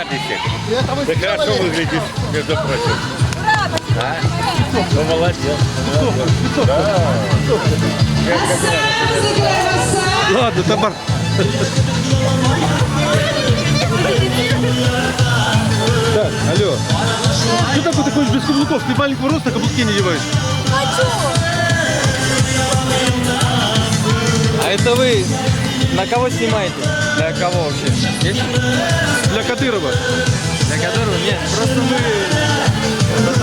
Порядочек. Ты хорошо выглядишь, между прочим. А? Ну, молодец. Да. Ладно, Тамар. Так, алло. Что такое ты ходишь без каблуков? Ты маленького роста, каблуки не одеваешь. Хочу. А это вы на кого снимаете? Для кого вообще? Есть? Для Кадырова. Для которого? Нет, просто мы...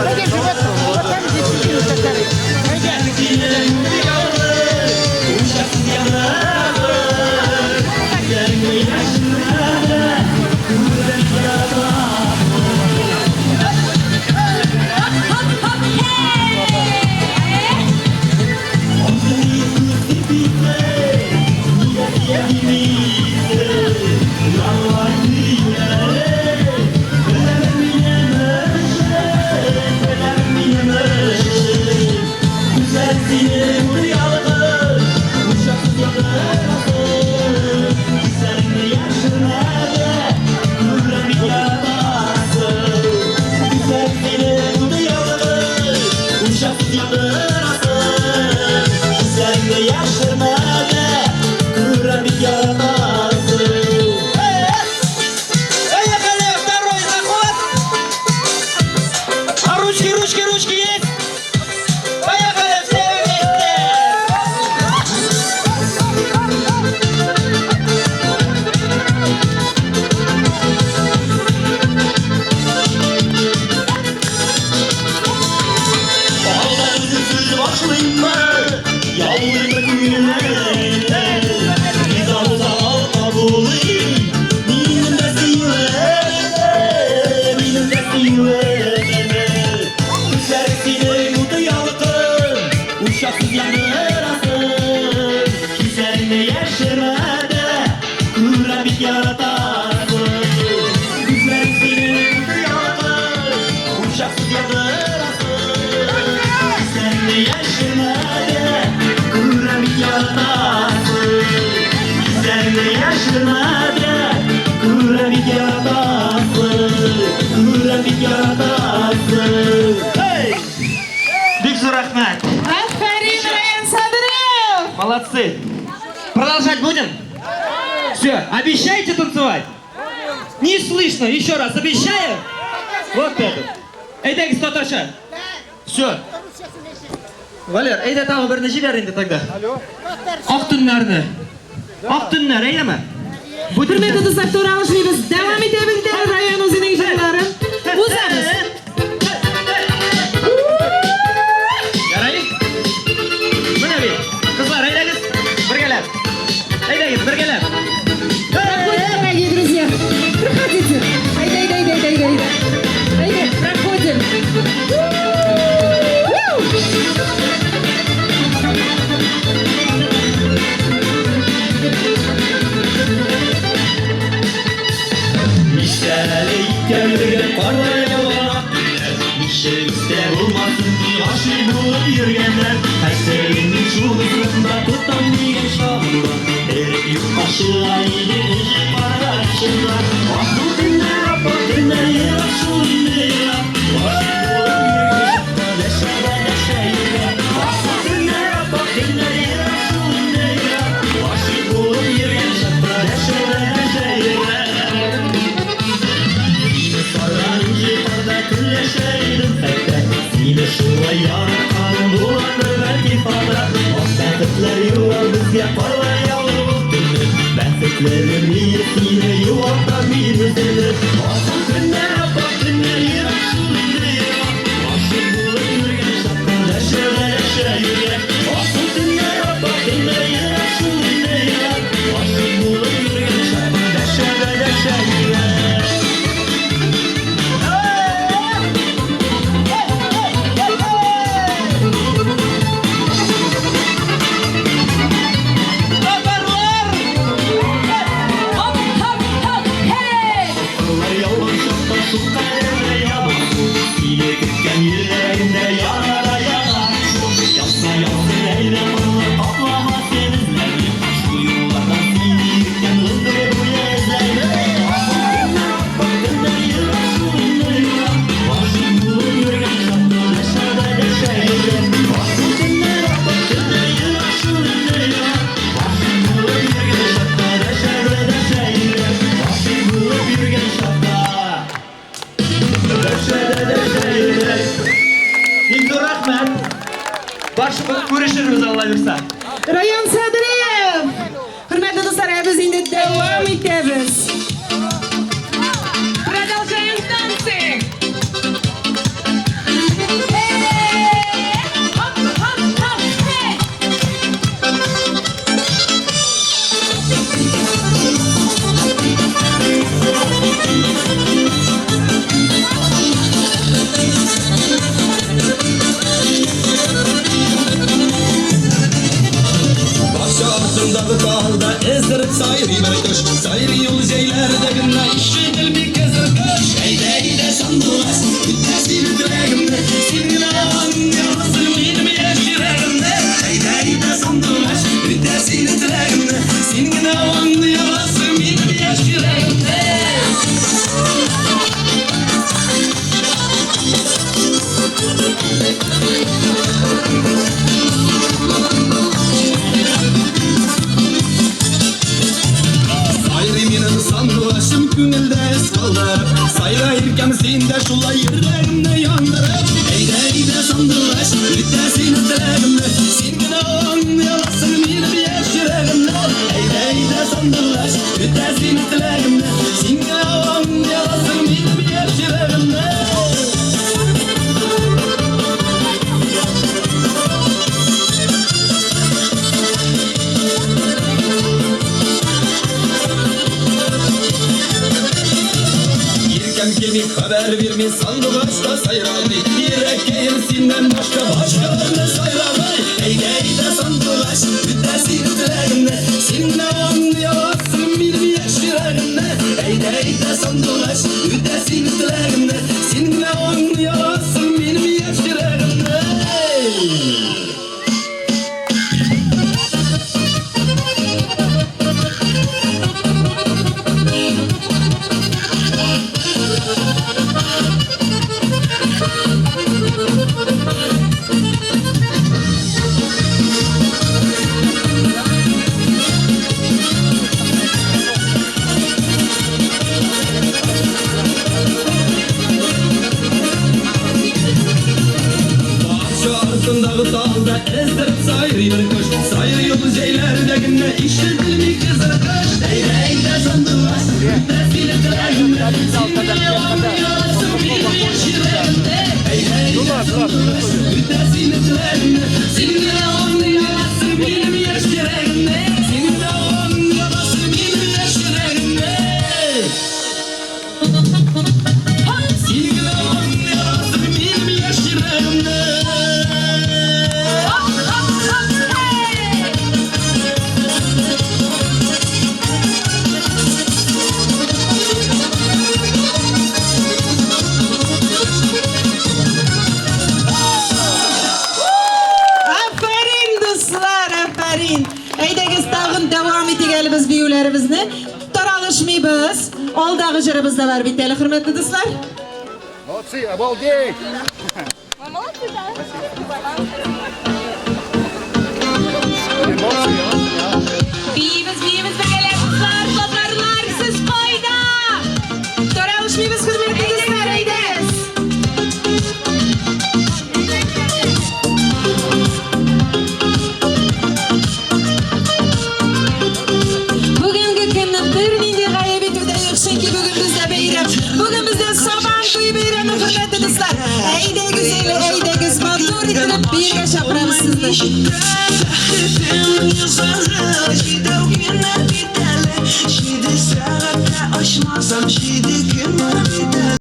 Пойдемте, вот, вот там, где сидели татары. Пойдем. Поехали! Второй заход! А ручки, ручки, ручки есть? Поехали все вместе! Бик зур рәхмәт. Афәрин, Раян Садыров! Молодцы. Продолжать будем? Все, обещаете танцевать? Не слышно, еще раз, обещаю? Вот этот. Әйдәгез, татарча. Все. Валер, әйдә тагы берне җибәр инде тогда. Ак төннәрне. Ак төннәр, әйдәме? Хөрмәтле дуслар, тура алышмыйбыз. Дәвам итәбез инде Раян үзенең җырларын. Узабыз. Ярай? Менә бит. Кызлар, әйдәгез, бергәләп. Әйдәгез, бергәләп. Проходим, дорогие друзья. Проходите. Әйдә, әйдә, әйдә, әйдә, әйдә. Әйдә, проходим. У! Нишләре икәнлеген карлар яуган Ничек истә булмасын ки гашыйк булып йөргәннәр Хәсрәтемнең шул ызгында тотам дигән чагында Эреп юкка чыга иде энҗе карлар чында Асыл төннәр, ап-ак төннәр ерак шул инде ерак Гашыйк булып йөргән чакта дәшә дә дәшә йөрәк Асыл төннәр, ап-ак төннәр ерак шул инде ерак Гашыйк булып йөргән чакта дәшә дә дәшә йөрәк Сине сарган энҗе карда көнләшә идем хәтта Сине шулай яратканым буладыр бәлки хата Ак бәхетләр югал безгә карлар яуды ул көнне Бәхетлелер мин сине югалтам мин үземне Асыл төннәр, ап-ак төннәр ерак шул инде ерак Гашыйк булып йөргән чакта дәшә дә дәшә йөрәк Асыл төннәр, ап-ак төннәр ерак шул инде ерак Гашыйк булып йөргән чакта дәшә дә дәшә йөрәк. Баршыбыз күрешербез Алла бирса. Раян Садриев! Хөрмәтле дуслар, ә без инде дәвам итәбез. Продолжаем танцы! Хоп, хоп, хоп, эй! Бакча артындагы талда эздереп сайрый бер кош. Сайрый ул җәйләрдә генә ишетелми кызыл кош. Әйдә, әйдә, сандугач, үтә синең теләгемне. Син генә аңлыйсың минем яшь йөрәгемне. Әйдә, әйдә, сандугач, үтә синең теләгемне. Син генә аңлыйсың минем яшь йөрәгемне. Сайрый минем сандугачым күңелдә эз калдырып. Сайра иркәм син дә шулай йөрәгемне яндырып. Әйдә, әйдә, сандугач, үтә синең теләгемне. Син генә аңлый аласың минем яшь йөрәгемне. Әйдә, әйдә, сандугач, үтә синең теләгемне. Син генә аңлый аласың минем яшь йөрәгемне. Иркәм килми, хәбәр бирми, сандугач та сайрамый. Йөрәккәем синнән башка башкаларны сайламый. Әйдә, әйдә, сандугач, үтә синең теләгемне. Син генә аңлый аласың минем яшь йөрәгемне. Әйдә, әйдә, сандугач, үтә синең теләгемне. Син генә аңлый аласың минем яшь йөрәгемне. Бакча артындагы талда эздереп сайрый бер кош. Сайрый ул җәйләрдә генә ишетелми кызыл кош. Әйдә, әйдә, сандугач, үтә синең теләгемне. Син генә аңлый аласың минем яшь йөрәгемне. Әйдә, әйдә, сандугач, үтә синең теләгемне. Син генә аңлый аласың минем яшь йөрәгемне. Син генә аңлый аласың минем яшь йөрәгемне. Син генә аңлый аласың минем яшь йөрәгемне. Хоп, хоп, хоп, эй! Афәрин, дуслар, афәрин! Әйдәгез тагын дәвам итик әле без биюләребезне. Таралышмыйбыз. Алдагы җырыбыз да бар бит әле, хөрмәтле дуслар. Молодцы, обалдеть! Мы молодцы, да? Молодцы, молодцы. Биибез, биибез бергәләп, дуслар, татарлар, сез кайда? Таралышмыйбыз, хөрмәтле дуслар, әйдәгез! Бүгенге көнне бернинди гаеп итү дә юк, чөнки бүген бездә бәйрәм. Бүген бездә Сабан туе бәйрәме, хөрмәтле дуслар. Әйдәгез әле, әйдәгез, матур итеп биергә чакырабыз сезне. Бәхетем йозагы җидәү генә бит әле. Җиде сәгатьтә ачмасам, җиде көн бит әле.